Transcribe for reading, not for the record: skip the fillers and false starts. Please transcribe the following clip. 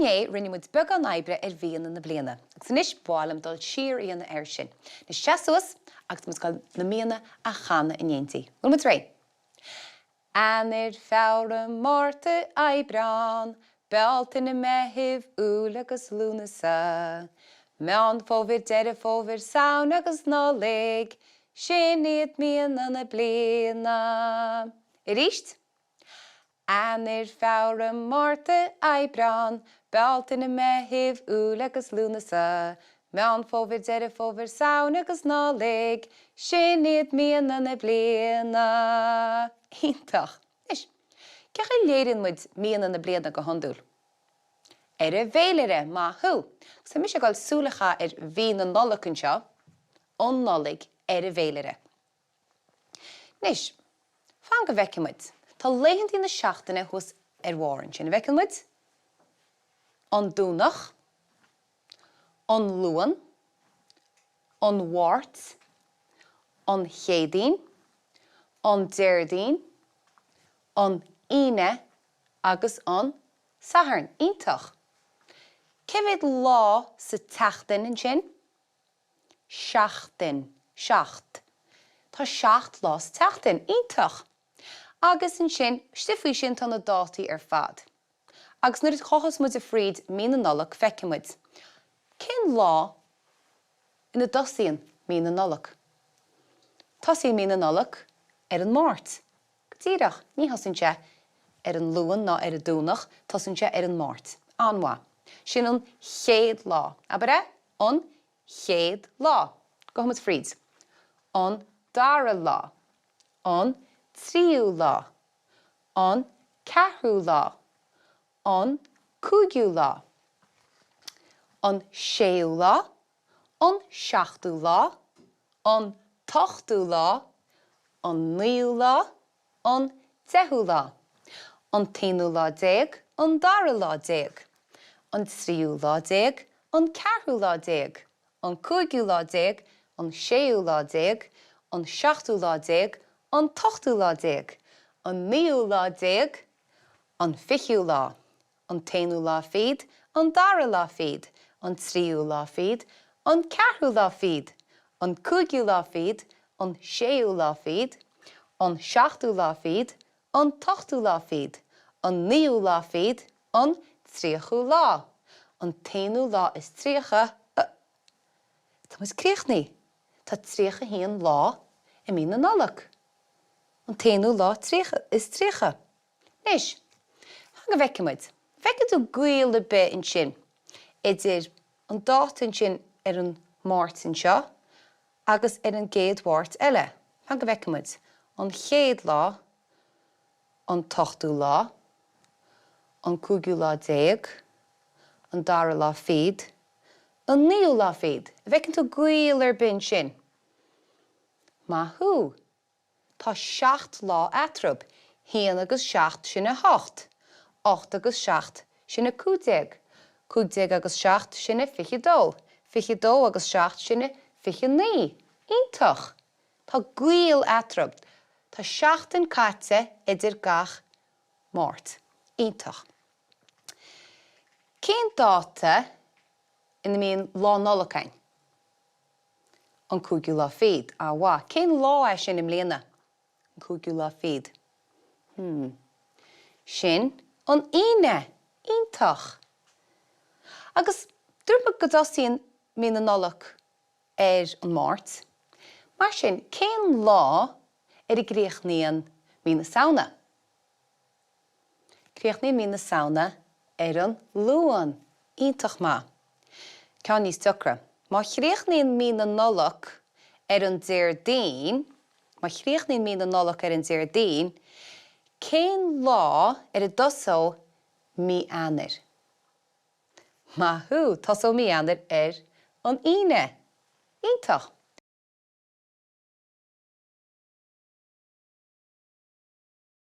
Inné, rinne muid beagán oibre ar mhíonna na bliana, agus anois ba mhaith liom dul siar a dhéanamh air sin. Anois seas suas agus tá muid ag dul na míonna a chanadh in éindí. Bhfuil muid réidh? Eanáir, Feabhra, Márta, Aibreán, Bealtaine, Meitheamh, Iúil agus Lúnasa, Meán Fómhair, Deireadh Fómhair, Samhain agus Nollaig, sin iad míonna na bliana. Arís. Eanáir, Feabhra, Márta, Aibreán, Bealtaine, Meitheamh, Iúil agus Lúnasa, Meán Fómhair, Deireadh Fómhair, Samhain agus Nollaig, sin iad míonna na bliana. Iontach! Anois, cén chaoi a léiríonn muid míonna na bliana go hiondúil? Ar an bhféilire! Maith thú! Agus tá mise ag dul súil a chaitheamh ar mhí na Nollag anseo, an Nollaig ar an bhféilire. Anois, fan go bhfeicfidh muid. Tá laethantaí na seachtaine thuas ar bharr ansin. An bhfeiceann muid? An Domhnach, an Luan, an Mháirt, an Chéadaoin, an Déardaoin, an Aoine agus an Satharn. Iontach! Cé mhéad lá sa tseachtain ansin? Seachtain. Seacht. Tá seacht lá sa tseachtain. Iontach! Agus ansin, istigh faoi sin tá na dátaí ar fad. Agus nuair a ghabhfas muid fríd mí na Nollag feicfidh muid cén lá ina dtosaíonn mí na Nollag. Tosaíonn mí na Nollag ar an Máirt. Go díreach, ní thosaíonn sé ar an Luan ná ar an Domhnach, tosaíonn sé ar an Máirt. An-mhaith. Sin an chéad lá. Abair é? An chéad lá. Gabhfaidh muid fríd. An dara lá. An tríú lá. An ceathrú lá. An cúigiú lá. An séú lá. An seachtú lá, an t-ochtú lá, an naoú lá, an deichiú lá, an t-aonú lá déag, an dara lá déag, an tríú lá déag, an ceathrú lá déag, an cúigiú lá déag, an séú lá déag, an seachtú lá déag, an t-ochtú lá déag, an naoú lá déag, an fichiú lá. an t-aonú lá fichead, an dara lá fichead, an tríú lá fichead, an ceathrú lá fichead, an cúigiú lá fichead, an séú lá fichead, an seachtú lá fichead, an t-ochtú lá fichead, an naoú lá fichead, an tríochú lá, an t-aonú lá is 30, Tá muid críochnaithe. Tá 31 lá i mí na Nollag. An t-aonú lá is 30. Anois, fan go bhfeicfidh muid. Bhfeiceann tú gaol ar bith ansin idir an dáta ansin ar an Máirt anseo agus ar an gcéad Mháirt eile? Fan go bhfeicfidh muid. An chéad lá, an t-ochtú lá, an cúigiú lá déag, an dara lá fichead, an naoú lá fichead. An bhfeiceann tú gaol ar bith ansin? Maith thú! Tá seacht lá eatarthu, haon agus seacht, sin a hocht, ocht agus seacht, sin a 15, 15 agus seacht, sin a 22, 22 agus seacht, sin a 29. Iontach! Tá gaol eatarthu. Tá seachtain caite idir gach Máirt. Iontach. Cén dáta ina mbíonn Lá Nollag againn? An cúigiú lá fichead. An-mhaith. Cén lá é sin i mbliana? An cúigiú lá fichead. Hmm. Sin an Aoine! Iontach! Agus dúirt muid go dtosaíonn mí na Nollag ar an Máirt. Mar sin, cén lá ar a gcríochnaíonn mí na Samhna? Críochnaíonn mí na Samhna ar an Luan. Iontach maith. Ceann níos deacra. Má chríochnaíonn mí na Nollag ar an Déardaoin, má chríochnaíonn mí na Nollag ar an Déardaoin, cén lá ar a dtosóidh mí Eanáir? Maith thú! Tosóidh mí Eanáir ar an Aoine. Iontach!